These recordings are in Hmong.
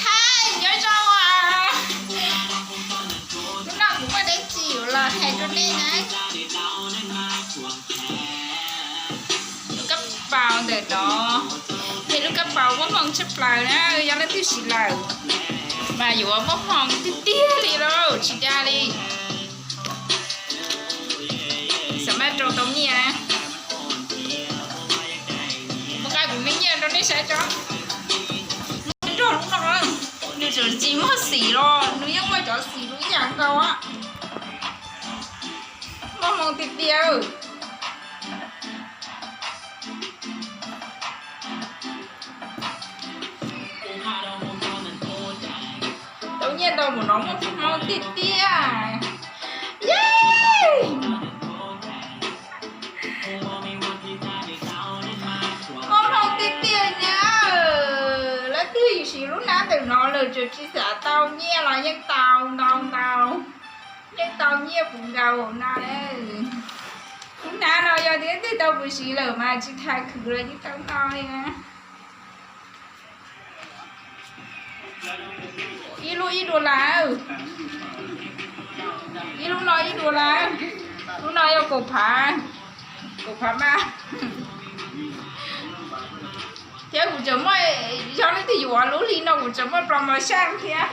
Hais, nyob zoo os. Hnub no kuv muaj dab tsi yuav los hais rau nej na. Lub kab paus ntawm no, ces lub kab paus muaj hmoo tshaj plaws na, yog leej twg siv lawm mas yuav muaj hmoo tiag tiag li lauj, tsis dag li. Xav mas rau tau nyiaj na. Kuv nqa kuv me nyiaj rau nej saib tso. Nrog lub no, nws tseem tsis muaj xim los nws yeej muaj cov xim lub ib yam nkaus. Muaj hmoo tiag tiag. Tau nyiaj ntau npaum no muaj hmoo tiag tiag. Muaj hmoo tiag tiag na. Leej twg siv lub hnab ntawm no lawm tseem tsis xav tau nyiaj los yeej tau ntau ntau. Yeej tau nyiaj puv nkaus na. Lub hnab no yog tias leej twg tau kuv siv lawm mas tsis tas khwv los yeej tau ntau li na. Ib lub ib dollar, ib lub no ib dollar. Lub no yog kaum phav, kaum phav mas. Thiab kuv tseem muaj, yog leej twg yuav lub li no kuv tseem muaj promotion thiab.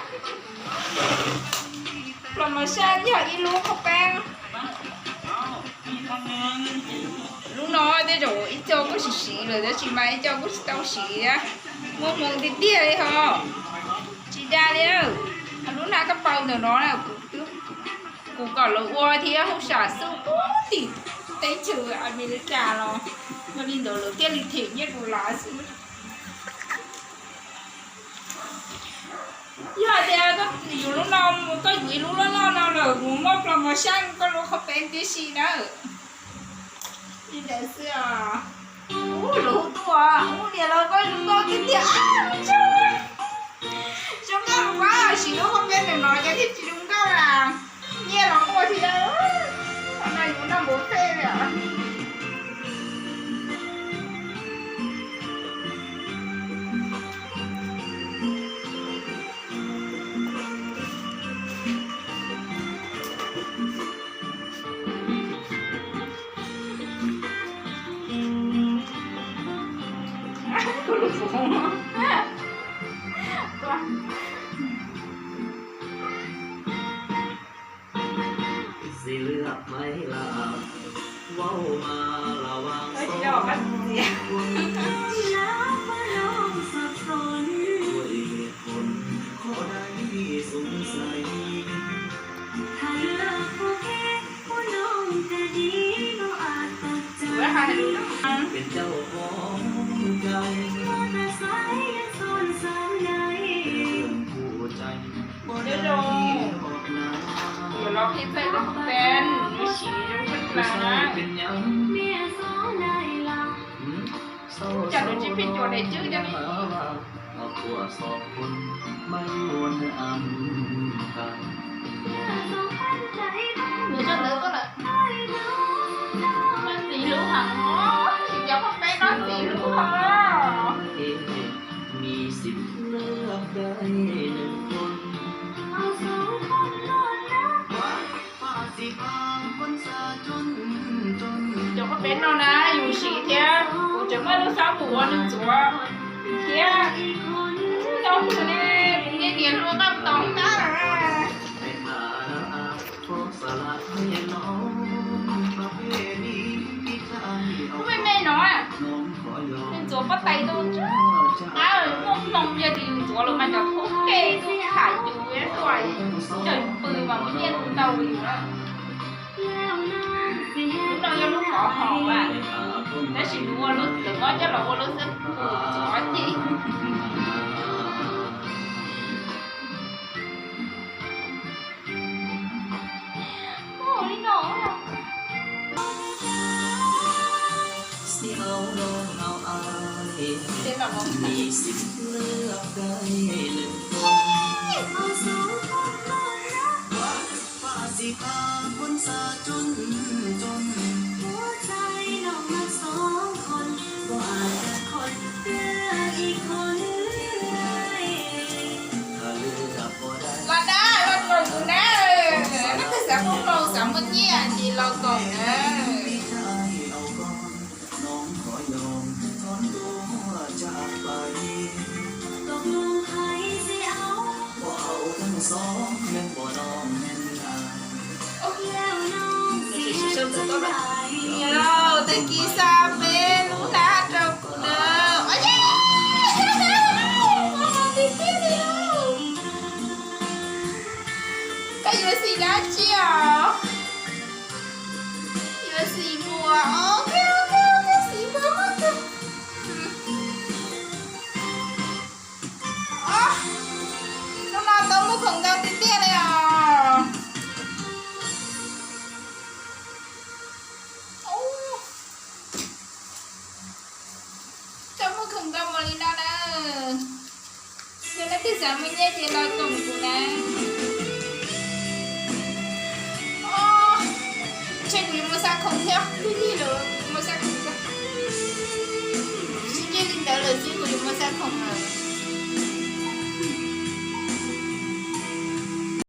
Promotion yog ib lub qhov peeb. Lub no tej zaum ib co kuj siv siv lawm tab sis mas ib co kuj tsis tau siv. Muaj hmoo tiag tiag li ho. Tsis dag li. Lub hnab kab paus ntawm no kuv kom lawv ua thiab hauj sam xwb puag tim teb chaws Amelikas los yog li ntawd lawv thiaj li them nyiaj dollar xwb. Yog hais tias koj yuav lub no, koj yuav ib lub loj loj no lawm kuv muaj promotion koj lub qhov peeb tib si na. Li ntawd xwb os. Ub, lawv hu tuaj, ub niam los koj zoo nkauj tiag tiag. Zoo nkauj, zoo nkauj, siv lub qhov peeb ntawm no ces thiaj tsis zoo nkauj na. Nyiaj los muaj thiab. Qhov no yus noj npaum fej li os. Nyob zoo, yuav los qhib peb lub qhov peeb, nws siv zoo kawg plaws na. Cas nws tsis pheej cuam daim cwb cov li. Nws tso ntawd tuaj lawm. Noj txiv hlub heev os, cov qhov peeb noj txiv hlub heev os. Cov qhov peeb no na yus siv thiab, kuv tseem muaj lub xab mus ua nws ntxuav thiab. Nyob twg ne, kuv niaj niam hlub nqaj tau tab. Lub me me no, nws ntxuav pob tais tus ntsaj, muaj hmoo yog tias yus ntxuav lawm mas cov thoob ke tuaj tham yus tuaj, coj yus pw mas muaj nyiaj ntau li yus na. Lub no yog lub mov hom as, tab sis nws ua lub, lawv muab coj los ua lub xab pum ntxuav ces. Ua li no. Los na, los koom kuv na. Leej twg xav pub rau, xav muaj nyiaj ces los koom na. Tag kis xa peb lub hnab rau kuv na. Koj yuav xim dab tsi os? Yuav xim muas. Ok, ok, ok, xim muas. Hnub no tau muaj khoom ntau tiag tiag li os. Tau muaj khoom ntau npaum li no na. Yog leej twg xav muaj nyiaj ces los koom kuv na.